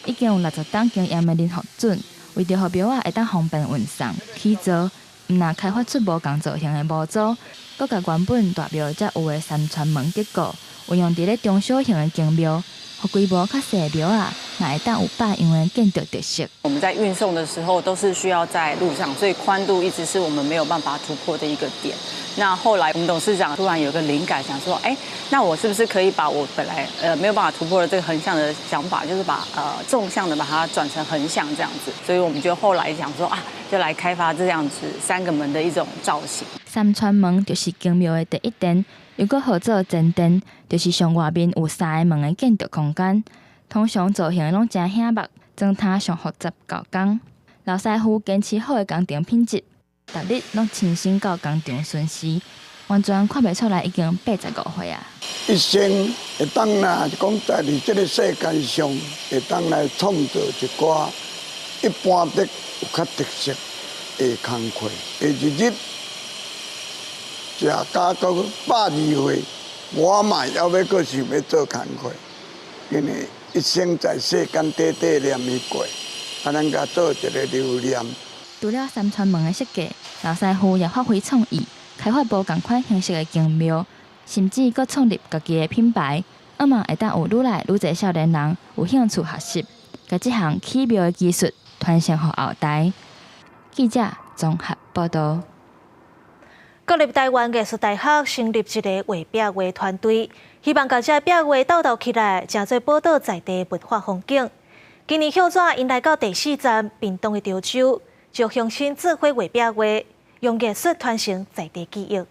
已經有60冬經驗的林福准，為著予廟仔會當方便運送起造，毋但開發出無仝造型的模組，閣共原本大廟才有的山川門結構，運用佇咧中小型的宮廟，予規模較細的廟仔，嘛會當有百樣的建築特色。我們在運送的時候都是需要在路上，所以寬度一直是我們沒有辦法突破的一個點。那後來我們董事長突然有個靈感，想說，哎，那我是不是可以把我本來沒有辦法突破的這個橫向的想法，就是把縱向的把它轉成橫向這樣子。所以我們就後來想說啊，就來開發這樣子三個門的一種造型。三川門就是宮廟的第一殿，又閣號做前殿，就是上外面有三个門的建築空間。通常造型攏誠醒目，裝坩上複雜夠工。老師傅堅持好的工程品質。逐日攏親身到工場巡視，完全看袂出來已經85歲啊！一生會當若是講在佇這个世間上，會當來創造一寡一般的有較特色的工課，會日日食甲到120歲，我嘛猶欲閣想欲做工課，因為一生在世間短短念伊過，啊，咱共做一个留念。除了三川門的設計，老師傅也發揮創意，開發無仝款形式的宮廟，甚至閣創立家己的品牌，向望會當有愈來愈濟少年人有興趣學習，共這項起廟的技術傳承予後代。記者綜合報導。國立臺灣藝術大學成立一個畫壁畫團隊，希望共這壁畫鬥鬥起來，成做寶島在地文化風景。今年歇熱𪜶來到第四站屏東的潮州，招鄉親做伙畫壁畫，用藝術傳承在地記憶。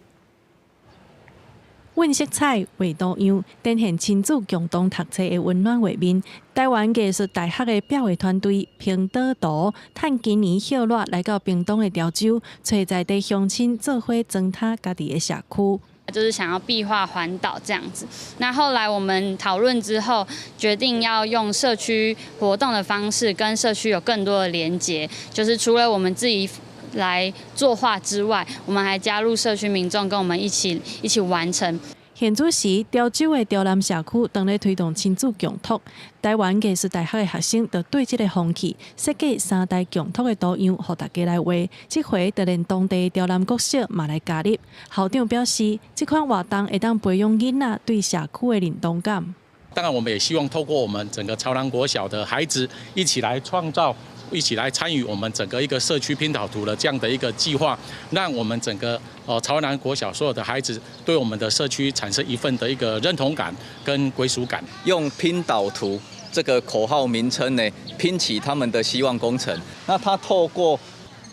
揾色彩、畫圖樣，展現親子共同讀冊的溫暖畫面。臺灣藝術大學的壁畫團隊拼島圖，趁今年歇熱來到屏東的潮州，揣在地鄉親做伙裝呔家己的社區。就是想要壁畫環島這樣子。那後來我們討論之後，決定要用社區活動的方式，跟社區有更多的連結。就是除了我們自己來作畫之外，我們還加入社區民眾，跟我們一起完成。現此時，潮州的潮南社區當咧推動親子共讀，臺灣藝術大學的學生就對這个風氣設計三代共讀的圖樣，予大家來畫。這回就連當地潮南國小嘛來加入。校長表示，這款活動會當培養囡仔對社區的認同感。當然，我們也希望透過我們整個潮南國小的孩子一起來創造，一起來參與我們整個一個社區拼島圖的這樣的一個計劃，讓我們整個潮南國小所有的孩子對我們的社區產生一份的一個認同感跟歸屬感。用拼島圖這個口號名稱呢，拼起他們的希望工程。那他透過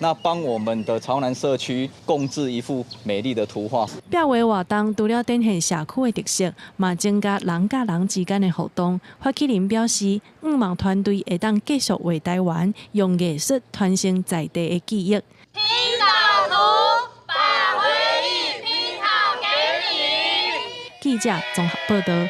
那幫我們的潮南社區共製一幅美麗的圖畫。壁畫活動除了展現社區的特色，嘛增加人佮人之間的互動。發起人表示，向望團隊會當繼續畫台灣，用藝術傳承在地的記憶。拼島圖，把回憶拼好給你。記者綜合報導。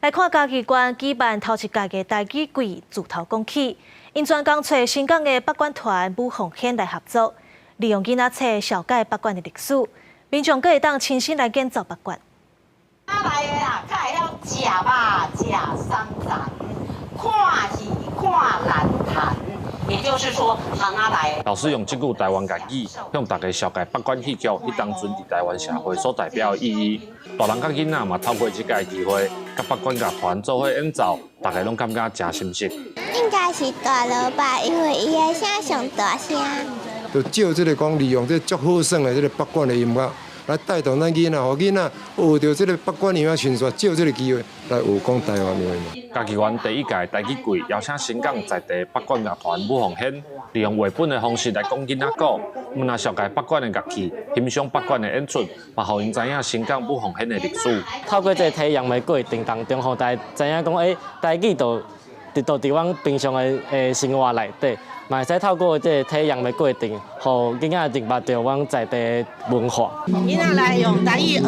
來看嘉義縣舉辦頭一屆的台語季自頭講起，𪜶專工揣新港的北管團武鳳軒來合作，利用囡仔冊紹介北管的歷史，民眾閣會當親身來演奏北管。來的啦，較會曉食肉食桑葚，看戲看蘭潭，也就是說，巷仔內。老師用這句台灣國語，向大家紹介北管戲劇彼當陣佇台灣社會所代表的意義。大人佮囡仔嘛透過這個機會，佮北管樂團做伙演奏，大家攏感覺誠心適。應該是大鑼吧，因為伊的聲上大聲。就借這个講，利用這足好耍的這个北管的音樂，來帶動咱囡仔，予囡仔學著這个北管音樂，順紲借這个機會來學講台灣話嘛。嘉義縣第一屆台語季邀請新港在地北管樂團武鳳軒，利用繪本的方式來講囡仔故，毋但紹介北管的樂器，欣賞北管的演出，嘛予𪜶知影新港武鳳軒的歷史。透過這个體驗的過程當中，予大家知影講，台語就佇阮平常的生活內底，嘛會使透過這个體驗的過程，予囡仔認捌著阮在地的文化。囡仔來用台語學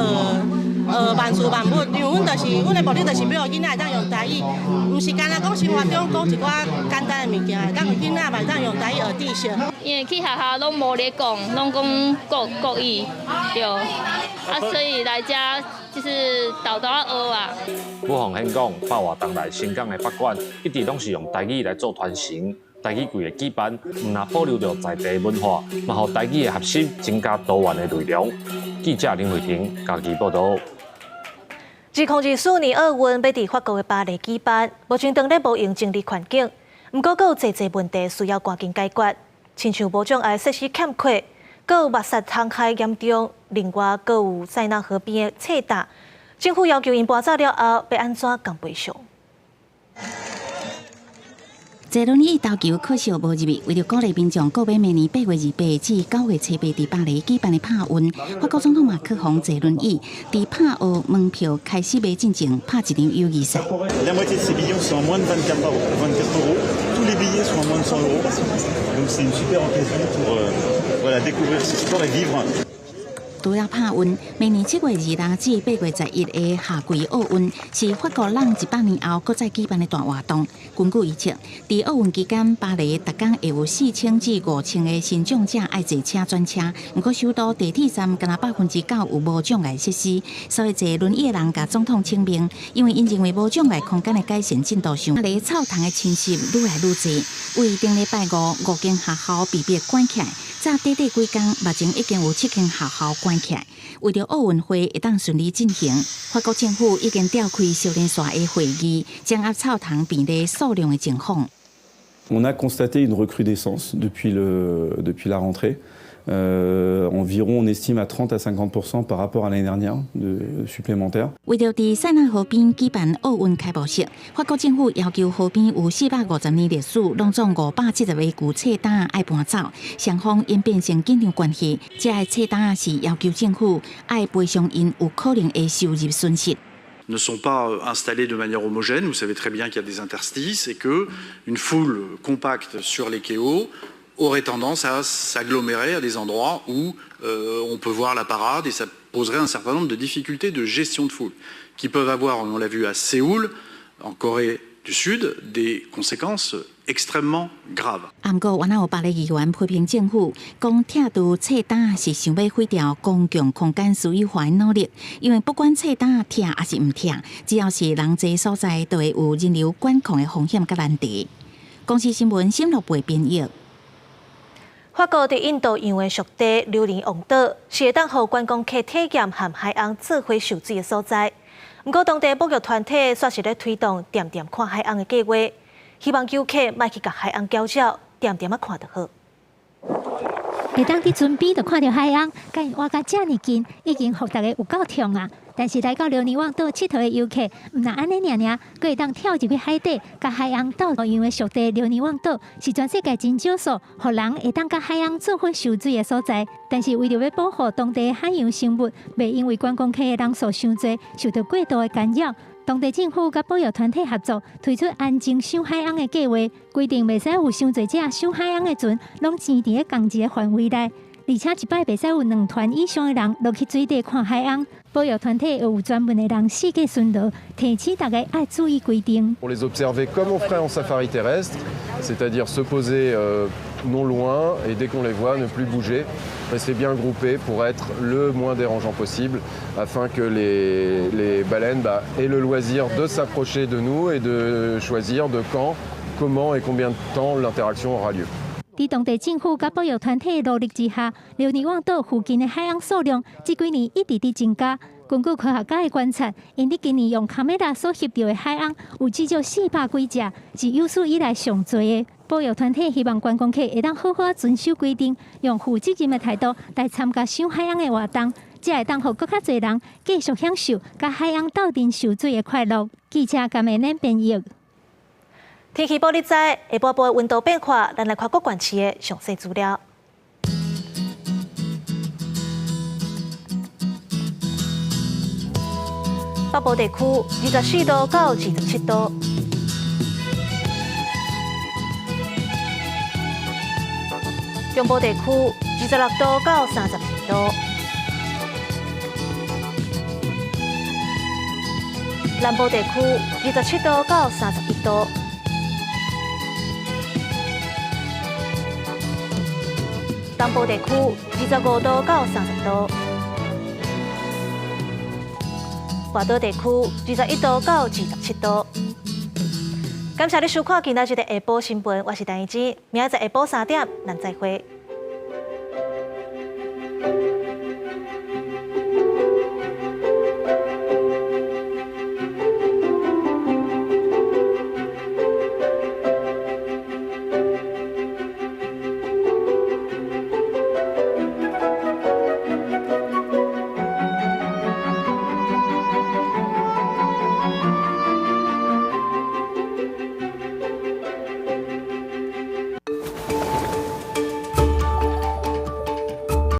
學萬事萬物，因為阮就是阮的目的，就是欲予囡仔會當用台語，毋是干焦講生活中講一寡簡單的物件，會當予囡仔嘛會當用台語學知識。因為去學校攏無咧講，攏講國語，對，啊，所以來遮就是沓沓仔學啊。武鳳軒講，百外冬來新港的北管，一直攏是用台語來做傳承。台語季的舉辦，毋但保留著在地文化，嘛予台語的學習增加多元的內容。記者林慧婷嘉義報導。2024年奧運欲佇法國的巴黎舉辦，目前當然無閒整理環境，毋過閣有濟濟問題需要趕緊解決，親像無障礙設施欠缺，閣有密室蟲害嚴重，另外閣有塞納河邊的冊搭，政府要求𪜶搬走了後，欲按怎共賠償？坐輪椅投球可惜無入去，為著鼓勵民眾購買明年8月28至9月28佇巴黎舉辦的帕運，法國總統馬克宏坐輪椅佇帕奧門票開始賣進前拍一場友誼賽。 La moitié de ces billets sont moins de 24 euros. 24 euros. Tous les billets sont à moins de 100 euros. Donc c'est une super occasion pour voilà, découvrir ce sport et vivre. 除了拍运，明年7月26至8月11的夏季奧運是法國人100年後閣再舉辦的大活動。根據預測，佇奧運期間，巴黎逐工會有4000至5000个身障者愛坐車轉車。毋過首都地鐵站干焦9%有無障礙設施，所以坐輪椅的人共總統請命，因為𪜶認為無障礙空間的改善進度傷。巴黎臭蟲的侵襲愈來愈濟，為頂禮拜五五間學校被迫關起來，早短短幾工，目前已經有七間學校關起來。為著奧運會會當順利進行，法國政府已經召開小連線的會議，掌握臭蟲病例數量的情況。 On a constaté une recrudescence depuis la rentrée. Environ, on estime à 30 à 50% par rapport à l'année dernière de supplémentaires. 為著佇塞納河邊舉辦奧運開幕式，法國政府要求河邊有450年歷史、攏總570個舊冊擔愛搬走，雙方演變成緊張關係。這个冊擔是要求政府愛賠償𪜶有可能的收入損失。 Ne sont pas installés de manière homogène. Vous savez très bien qu'il y a des interstices et que une foule compacte sur les quais hauts aurait tendance à s'agglomérer à des endroits où on peut voir la parade et ça poserait un certain nombre de difficultés de gestion de foule qui peuvent avoir, on l'a vu à Séoul, en Corée du Sud, des conséquences extrêmement graves. 毋過，原來有巴黎議員批評政府，講拆除冊擔是想欲毀掉公共空間私有化的努力，因為不管冊擔拆抑是毋拆，只要是人濟所在，都會有人流管控的風險佮難題。公視新聞沈樂貝編譯。法國佇印度洋的屬地留尼旺島，是會當予觀光客體驗和海鰪做伙泅水的所在。毋過，當地保育團體煞是咧推動恬恬看海鰪的計畫，希望遊客莫去共海鰪攪擾，恬恬仔看就好。會當佇船邊就看著海鰪，共𪜶倚共遮爾近，已經予大家有夠痛啊！但是來到留尼旺島𨑨迌的遊客，毋但按呢爾爾，閣會當跳入去海底，共海鰪鬥游的屬地留尼旺島，是全世界真少數，予人會當佮海鰪做伙泅水的所在。但是為著欲保護當地海洋生物，袂因為觀光客的人數傷濟，受到過度的干擾。當地政府佮保育團體合作，推出安靜賞海鰪的計劃，規定袂使有傷濟隻賞海鰪的船，攏擠佇咧仝一个範圍內。而且一擺袂使有兩團以上的人落去水底看海鰪。保育團體會有專門的人四界巡邏，提醒大家愛注意規定。 Pour les observer comme on ferait en safari terrestre, c'est-à-dire se poser non loin et dès qu'on les voit, ne plus bouger, rester bien groupé pour être le moins dérangeant possible, afin que les baleines, bah, aient le loisir de s'approcher de nous et de choisir de quand, comment et combien de temps l'interaction aura lieu. 佇當地政府佮保育團體的努力之下，留尼旺島附近的海鰪數量這幾年一直佇增加。根據科學家的觀察，𪜶佇今年用卡梅拉所翕著的海鰪有至少400幾隻，是有史以來上濟的。保育團體希望觀光客會當好好遵守規定，用負責任的態度來參加賞海鰪的活動，才會當予閣較濟人繼續享受佮海鰪鬥陣泅水的快樂。記者甘美恁編譯。天氣報你知，下晡晡溫度變化，咱來看各縣市的詳細資料。北部地區24度到27度，中部地區26度到32度，南部地區27度到31度。東部地區25度到30度，外島地區21度到27度。感謝你收看今仔日的下晡新聞，我是陳怡之，明仔載下晡3點，咱再會。